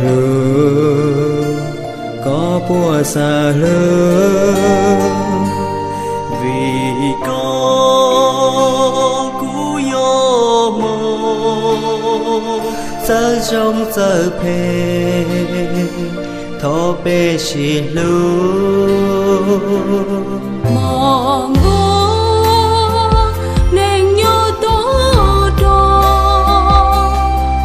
Hlub, koj puas xav hlub? Vim koj kuj yuav mob, txawj zoo txawj phem, thov peb sib hlub. Mos Nkuaj, neeg nyob toj rog,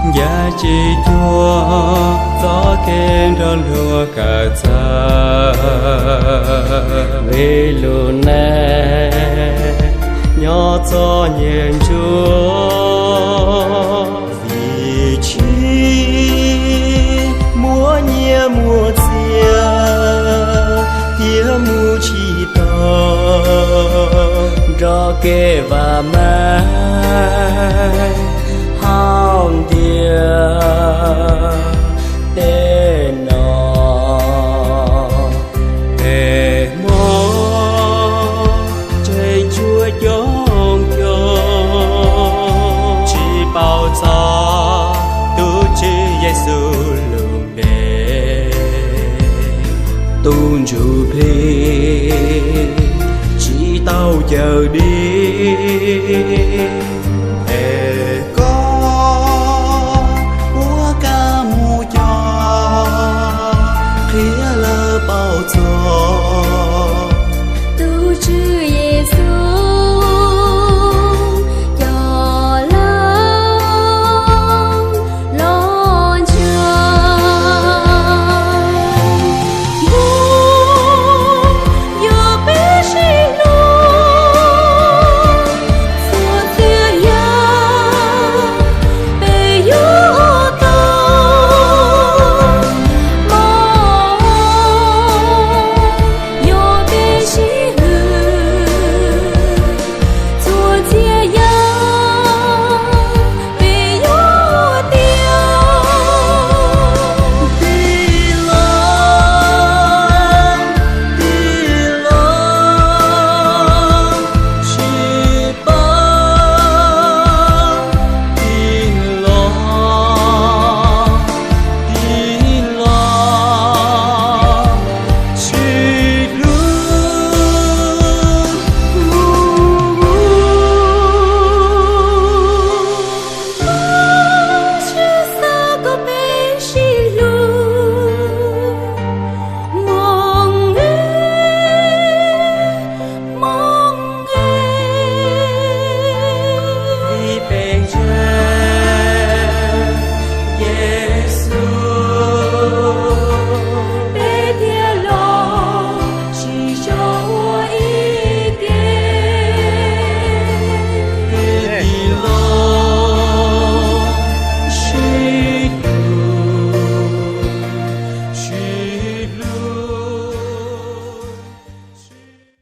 ncaj tsis cuag txoj kev nrog luag kawm txawj. Vim lub neej nyob txom nyem ntsuav, vim tsis muaj nyiaj muaj txiag thiab mus tsis tau nrog kev vam meej haus ntiag tej no. Peb mob tseem tshuav coob coob, tsis paub txog tus Tswv Yexus lub npe. Tus ntsuj plig tsis tau cawm dim, es koj puas kam mus coj qhia lawv paub txog tus Tswv Yexus